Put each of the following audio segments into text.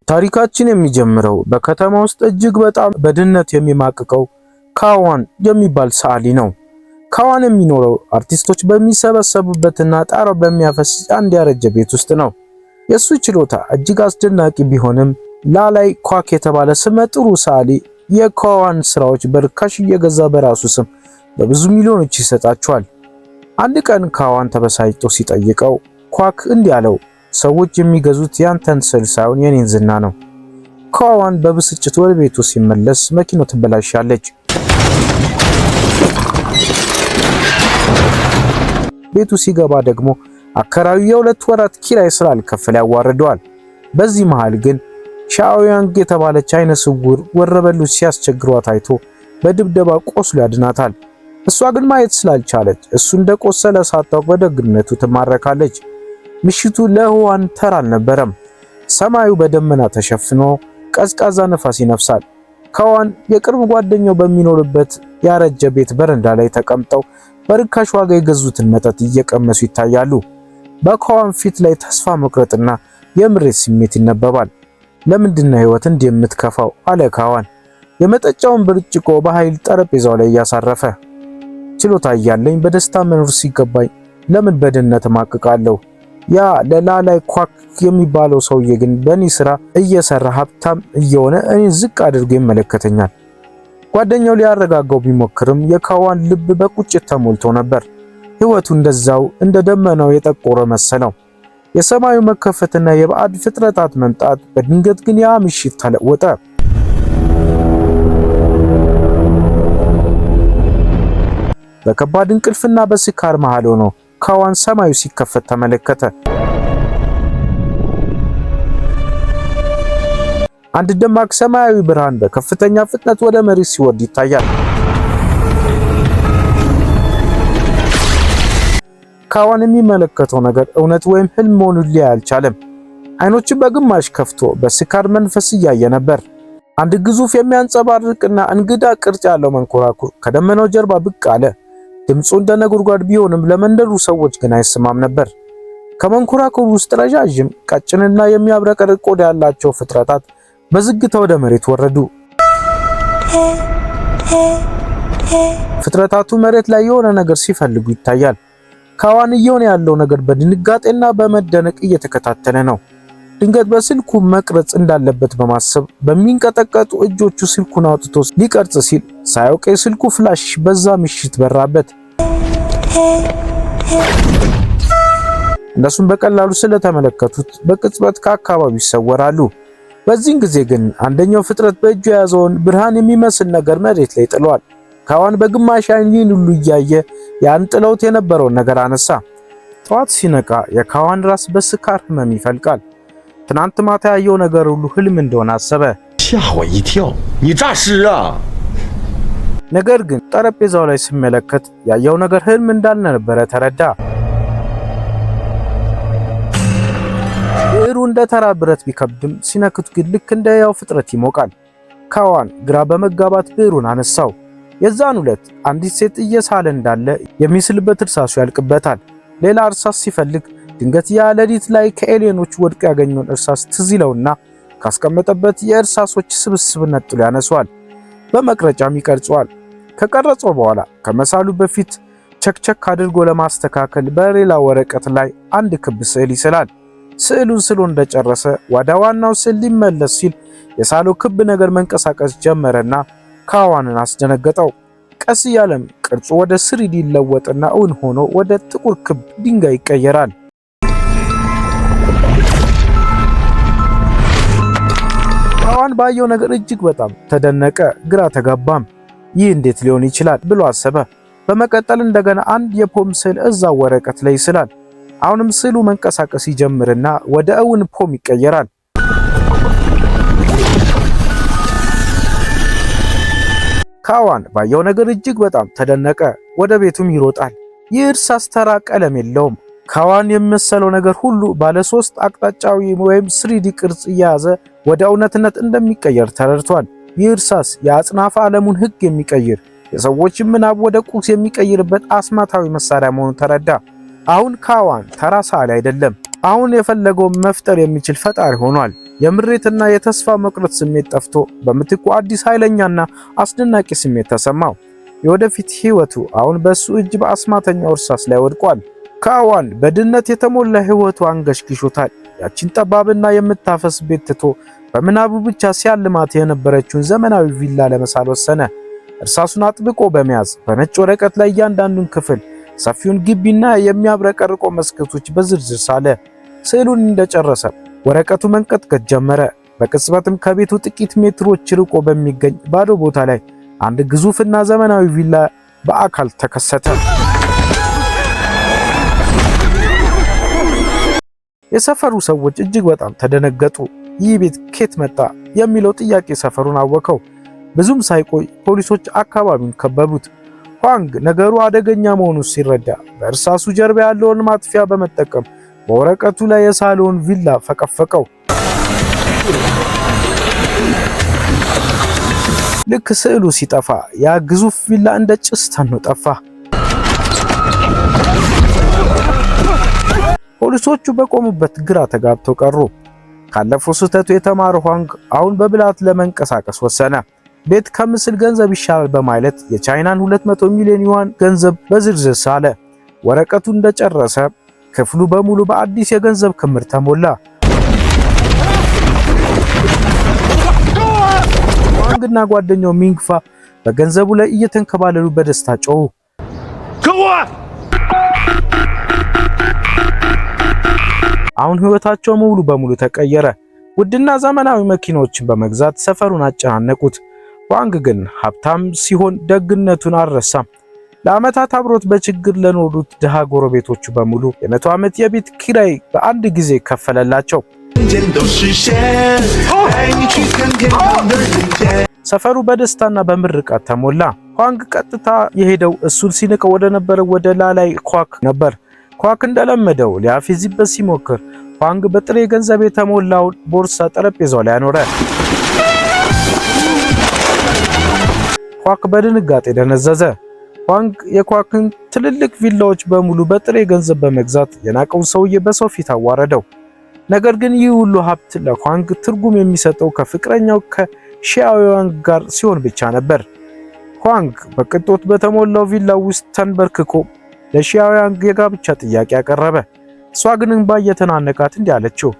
ታሪካችን የሚጀምረው በከተማ ውስጥ እጅግ በጣም በድህነት የሚማቅቀው ካዋን የሚባል ሰዓሊ ነው። ካዋን የሚኖረው አርቲስቶች በሚሰበሰቡበትና ጣራው በሚያፈስ አንድ ያረጀ ቤት ውስጥ ነው። የሱ ችሎታ እጅግ አስደናቂ ቢሆንም ላላይ ኳክ የተባለ ስመ ጥሩ ሰዓሊ የካዋን ስራዎች በርካሽ እየገዛ በራሱ ስም በብዙ ሚሊዮኖች ይሰጣቸዋል። አንድ ቀን ካዋን ተበሳጭቶ ሲጠይቀው ኳክ እንዲህ አለው፣ ሰዎች የሚገዙት ያንተን ስዕል ሳይሆን የኔን ዝና ነው። ካዋን በብስጭት ወደ ቤቱ ሲመለስ መኪናው ትበላሻለች። ቤቱ ሲገባ ደግሞ አከራዩ የ2 ወራት ኪራይ ስላልከፈለ ያዋርደዋል። በዚህ መሃል ግን ሻኦያንግ የተባለች አይነ ስውር ወረበሎች ሲያስቸግሯት አይቶ በድብደባ ቆስሎ ያድናታል። እሷ ግን ማየት ስላልቻለች እሱ እንደቆሰለ ሳታውቅ በደግነቱ ትማረካለች። ምሽቱ ለህዋን ተራ አልነበረም። ሰማዩ በደመና ተሸፍኖ ቀዝቃዛ ነፋስ ይነፍሳል። ካዋን የቅርብ ጓደኛው በሚኖርበት ያረጀ ቤት በረንዳ ላይ ተቀምጠው በርካሽ ዋጋ የገዙትን መጠጥ እየቀመሱ ይታያሉ። በካዋን ፊት ላይ ተስፋ መቁረጥና የምሬት ስሜት ይነበባል። ለምንድነው ህይወት እንዲህ የምትከፋው? አለ ካዋን የመጠጫውን ብርጭቆ በኃይል ጠረጴዛው ላይ እያሳረፈ። ችሎታ እያለኝ በደስታ መኖር ሲገባኝ ለምን በድህነት እማቅቃለሁ? ያ ለላላይ ኳክ የሚባለው ሰውዬ ግን በእኔ ስራ እየሰራ ሀብታም እየሆነ እኔን ዝቅ አድርጎ ይመለከተኛል። ጓደኛው ሊያረጋጋው ቢሞክርም የካዋን ልብ በቁጭት ተሞልቶ ነበር። ህይወቱ እንደዛው እንደ ደመናው የጠቆረ መሰለው። የሰማዩ መከፈትና የባዕድ ፍጥረታት መምጣት በድንገት ግን ያ ምሽት ተለወጠ። በከባድ እንቅልፍና በስካር መሃል ሆኖ ካዋን ሰማዩ ሲከፈት ተመለከተ። አንድ ደማቅ ሰማያዊ ብርሃን በከፍተኛ ፍጥነት ወደ መሬት ሲወርድ ይታያል። ካዋን የሚመለከተው ነገር እውነት ወይም ህልም መሆኑን ሊያይ አልቻለም። አይኖቹን በግማሽ ከፍቶ በስካር መንፈስ እያየ ነበር። አንድ ግዙፍ የሚያንጸባርቅና እንግዳ ቅርጽ ያለው መንኮራኩር ከደመናው ጀርባ ብቅ አለ። ድምፁ እንደ ነጎድጓድ ቢሆንም ለመንደሩ ሰዎች ግን አይሰማም ነበር። ከመንኮራኩር ውስጥ ረዣዥም፣ ቀጭንና የሚያብረቀርቅ ቆዳ ያላቸው ፍጥረታት በዝግታ ወደ መሬት ወረዱ። ፍጥረታቱ መሬት ላይ የሆነ ነገር ሲፈልጉ ይታያል። ካዋን እየሆነ ያለው ነገር በድንጋጤና በመደነቅ እየተከታተለ ነው። ድንገት በስልኩ መቅረጽ እንዳለበት በማሰብ በሚንቀጠቀጡ እጆቹ ስልኩን አውጥቶ ሊቀርጽ ሲል ሳያውቅ የስልኩ flash በዛ ምሽት በራበት። እነሱም በቀላሉ ስለተመለከቱት በቅጽበት ከአካባቢው ይሰወራሉ። በዚህን ጊዜ ግን አንደኛው ፍጥረት በእጁ የያዘውን ብርሃን የሚመስል ነገር መሬት ላይ ጥሏል። ካዋን በግማሽ ዓይን ይህን ሁሉ እያየ ያን ጥለውት የነበረውን ነገር አነሳ። ጠዋት ሲነቃ የካዋን ራስ በስካር ህመም ይፈልቃል። ትናንት ማታ ያየው ነገር ሁሉ ህልም እንደሆነ አሰበ። 吓我一跳！你诈尸啊！ ነገር ግን ጠረጴዛው ላይ ሲመለከት ያየው ነገር ህልም እንዳልነበረ ተረዳ። ብዕሩ እንደ ተራ ብረት ቢከብድም ሲነክቱት ግን ልክ እንደ ሕያው ፍጥረት ይሞቃል። ካዋን ግራ በመጋባት ብዕሩን አነሳው። የዛን ዕለት አንዲት ሴት እየሳለ እንዳለ የሚስልበት እርሳሱ ያልቅበታል። ሌላ እርሳስ ሲፈልግ ድንገት ያ ሌሊት ላይ ከ alien ኦች ወድቆ ያገኘውን እርሳስ ትዝ ይለውና ካስቀመጠበት የእርሳሶች ስብስብ ነጥሎ ያነሷል። በመቅረጫም ይቀርጸዋል። ከቀረጸው በኋላ ከመሳሉ በፊት ቸክቸክ አድርጎ ለማስተካከል በሌላ ወረቀት ላይ አንድ ክብ ስዕል ይስላል። ስዕሉን ስሎ እንደጨረሰ ወደ ዋናው ስዕል ሊመለስ ሲል የሳለው ክብ ነገር መንቀሳቀስ ጀመረና ካዋንን አስደነገጠው። ቀስ እያለም ቅርጹ ወደ 3D ይለወጥና እውን ሆኖ ወደ ጥቁር ክብ ድንጋይ ይቀየራል። ካዋን ባየው ነገር እጅግ በጣም ተደነቀ፣ ግራ ተጋባም። ይህ እንዴት ሊሆን ይችላል ብሎ አሰበ። በመቀጠል እንደገና አንድ የፖም ስዕል እዛው ወረቀት ላይ ይስላል። አሁንም ስዕሉ መንቀሳቀስ ይጀምርና ወደ እውን ፖም ይቀየራል። ካዋን ባየው ነገር እጅግ በጣም ተደነቀ። ወደ ቤቱም ይሮጣል። ይህ እርሳስ ተራ ቀለም የለውም። ካዋን የመሰለው ነገር ሁሉ ባለ ሶስት አቅጣጫዊ ወይም 3D ቅርጽ እየያዘ ወደ እውነትነት እንደሚቀየር ተረድቷል። ይህ እርሳስ የአጽናፈ ዓለሙን ሕግ የሚቀይር፣ የሰዎችን ምናብ ወደ ቁስ የሚቀይርበት አስማታዊ መሳሪያ መሆኑን ተረዳ። አሁን ካዋን ተራ ሰዓሊ አይደለም። አሁን የፈለገውን መፍጠር የሚችል ፈጣሪ ሆኗል። የምሬትና የተስፋ መቁረጥ ስሜት ጠፍቶ በምትኩ አዲስ ኃይለኛና አስደናቂ ስሜት ተሰማው። የወደፊት ህይወቱ አሁን በእሱ እጅ በአስማተኛው እርሳስ ላይ ወድቋል። ካዋን በድህነት የተሞላ ህይወቱ አንገሽግሾታል። ያቺን ጠባብና የምታፈስ ቤት ትቶ በምናቡ ብቻ ሲያልማት የነበረችውን ዘመናዊ ቪላ ለመሳል ወሰነ። እርሳሱን አጥብቆ በመያዝ በነጭ ወረቀት ላይ እያንዳንዱን ክፍል፣ ሰፊውን ግቢና የሚያብረቀርቁ መስኮቶች በዝርዝር ሳለ። ስዕሉን እንደጨረሰ ወረቀቱ መንቀጥቀጥ ጀመረ። በቅጽበትም ከቤቱ ጥቂት ሜትሮች ርቆ በሚገኝ ባዶ ቦታ ላይ አንድ ግዙፍና ዘመናዊ ቪላ በአካል ተከሰተ። የሰፈሩ ሰዎች እጅግ በጣም ተደነገጡ። ይህ ቤት ኬት መጣ የሚለው ጥያቄ ሰፈሩን አወከው። ብዙም ሳይቆይ ፖሊሶች አካባቢውን ከበቡት። ኋንግ ነገሩ አደገኛ መሆኑን ሲረዳ በእርሳሱ ጀርባ ያለውን ማጥፊያ በመጠቀም በወረቀቱ ላይ የሳለውን ቪላ ፈቀፈቀው። ልክ ስዕሉ ሲጠፋ ያ ግዙፍ ቪላ እንደ ጭስ ተኖ ጠፋ። ፖሊሶቹ በቆሙበት ግራ ተጋብተው ቀሩ። ካለፈው ስህተቱ የተማረ ኋንግ አሁን በብልሃት ለመንቀሳቀስ ወሰነ። ቤት ከምስል ገንዘብ ይሻላል በማለት የቻይናን 200 ሚሊዮን ዩዋን ገንዘብ በዝርዝር ሳለ። ወረቀቱ እንደጨረሰ ክፍሉ በሙሉ በአዲስ የገንዘብ ክምር ተሞላ። ኋንግና ጓደኛው ሚንግፋ በገንዘቡ ላይ እየተንከባለሉ በደስታ ጮሁ። አሁን ህይወታቸው ሙሉ በሙሉ ተቀየረ። ውድና ዘመናዊ መኪናዎችን በመግዛት ሰፈሩን አጨናነቁት። ዋንግ ግን ሀብታም ሲሆን ደግነቱን አልረሳም። ለዓመታት አብሮት በችግር ለኖሩት ድሃ ጎረቤቶቹ በሙሉ የ100 ዓመት የቤት ኪራይ በአንድ ጊዜ ከፈለላቸው። ሰፈሩ በደስታና በምርቃት ተሞላ። ኳንግ ቀጥታ የሄደው እሱን ሲንቀው ወደ ነበረው ወደ ላላይ ኳክ ነበር። ኳክ እንደለመደው ሊያፌዝበት ሲሞክር ኳንግ በጥሬ ገንዘብ የተሞላውን ቦርሳ ጠረጴዛው ላይ አኖረ። ኳክ በድንጋጤ ደነዘዘ። ኳንግ የኳክን ትልልቅ ቪላዎች በሙሉ በጥሬ ገንዘብ በመግዛት የናቀውን ሰውዬ በሰው ፊት አዋረደው። ነገር ግን ይህ ሁሉ ሀብት ለኳንግ ትርጉም የሚሰጠው ከፍቅረኛው ከሺያኦያንግ ጋር ሲሆን ብቻ ነበር። ኳንግ በቅንጦት በተሞላው ቪላ ውስጥ ተንበርክኮ ለሺያኦያንግ የጋብቻ ጥያቄ አቀረበ። እሷ ግን እንባ እየተናነቃት እንዲህ አለችው፣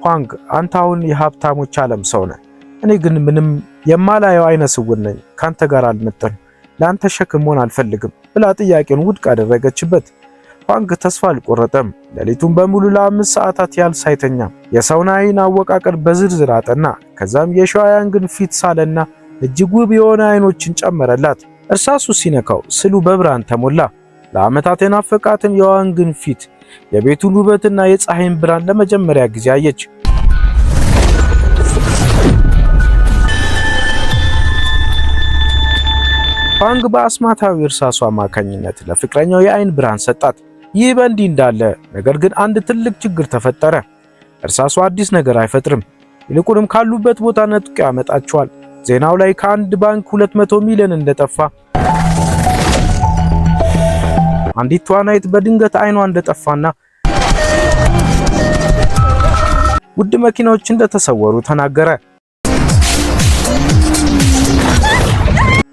ኳንግ፣ አንተ አሁን የሀብታሞች ዓለም ሰው ነህ። እኔ ግን ምንም የማላየው አይነ ስውር ነኝ። ካንተ ጋር አልመጥንም፣ ለአንተ ሸክም መሆን አልፈልግም ብላ ጥያቄውን ውድቅ አደረገችበት። ኳንግ ተስፋ አልቆረጠም። ሌሊቱን በሙሉ ለ5 ሰዓታት ያህል ሳይተኛ የሰውን አይን አወቃቀር በዝርዝር አጠና። ከዛም የሺያኦያንግን ፊት ሳለና እጅግ ውብ የሆነ አይኖችን ጨመረላት። እርሳሱ ሲነካው ስዕሉ በብርሃን ተሞላ። ለዓመታት የናፈቃትን የዋንግን ፊት፣ የቤቱን ውበትና የፀሐይን ብርሃን ለመጀመሪያ ጊዜ አየች። ኳንግ በአስማታዊ እርሳሱ አማካኝነት ለፍቅረኛው የአይን ብርሃን ሰጣት። ይህ በእንዲህ እንዳለ ነገር ግን አንድ ትልቅ ችግር ተፈጠረ። እርሳሱ አዲስ ነገር አይፈጥርም። ይልቁንም ካሉበት ቦታ ነጥቆ ያመጣቸዋል። ዜናው ላይ ከአንድ ባንክ 200 ሚሊዮን እንደጠፋ፣ አንዲት ተዋናይት በድንገት አይኗ እንደጠፋና ውድ መኪናዎች እንደተሰወሩ ተናገረ።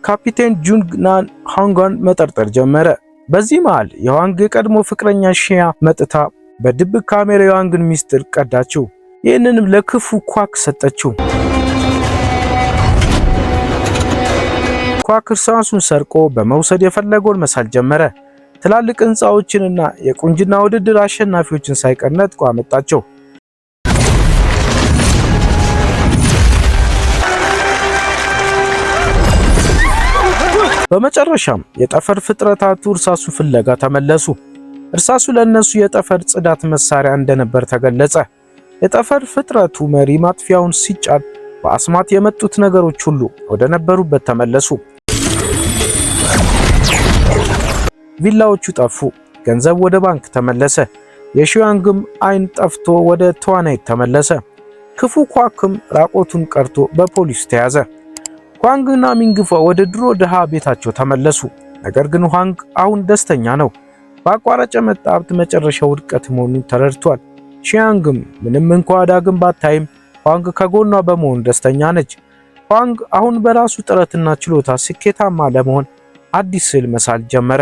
ካፒቴን ጁንግ ናን ሃንጓን መጠርጠር ጀመረ። በዚህ መሃል የዋንግ የቀድሞ ፍቅረኛ ሺያ መጥታ በድብቅ ካሜራ የዋንግን ሚስጥር ቀዳችው። ይህንንም ለክፉ ኳክ ሰጠችው። ኳክ እርሳሱን ሰርቆ በመውሰድ የፈለገውን መሳል ጀመረ። ትላልቅ ህንፃዎችንና የቁንጅና ውድድር አሸናፊዎችን ሳይቀር ነጥቆ አመጣቸው። በመጨረሻም የጠፈር ፍጥረታቱ እርሳሱ ፍለጋ ተመለሱ። እርሳሱ ለእነሱ የጠፈር ጽዳት መሳሪያ እንደነበር ተገለጸ። የጠፈር ፍጥረቱ መሪ ማጥፊያውን ሲጫን በአስማት የመጡት ነገሮች ሁሉ ወደ ነበሩበት ተመለሱ። ቪላዎቹ ጠፉ። ገንዘብ ወደ ባንክ ተመለሰ። የሺዋንግም አይን ጠፍቶ ወደ ተዋናይት ተመለሰ። ክፉ ኳክም ራቆቱን ቀርቶ በፖሊስ ተያዘ። ኳንግና ሚንግፋ ወደ ድሮ ድሃ ቤታቸው ተመለሱ። ነገር ግን ኋንግ አሁን ደስተኛ ነው። በአቋራጭ የመጣ ሀብት መጨረሻው ውድቀት መሆኑን ተረድቷል። ሺያንግም ምንም እንኳ ዳግም ባታይም ኋንግ ከጎኗ በመሆን ደስተኛ ነች። ኋንግ አሁን በራሱ ጥረትና ችሎታ ስኬታማ ለመሆን አዲስ ስዕል መሳል ጀመረ።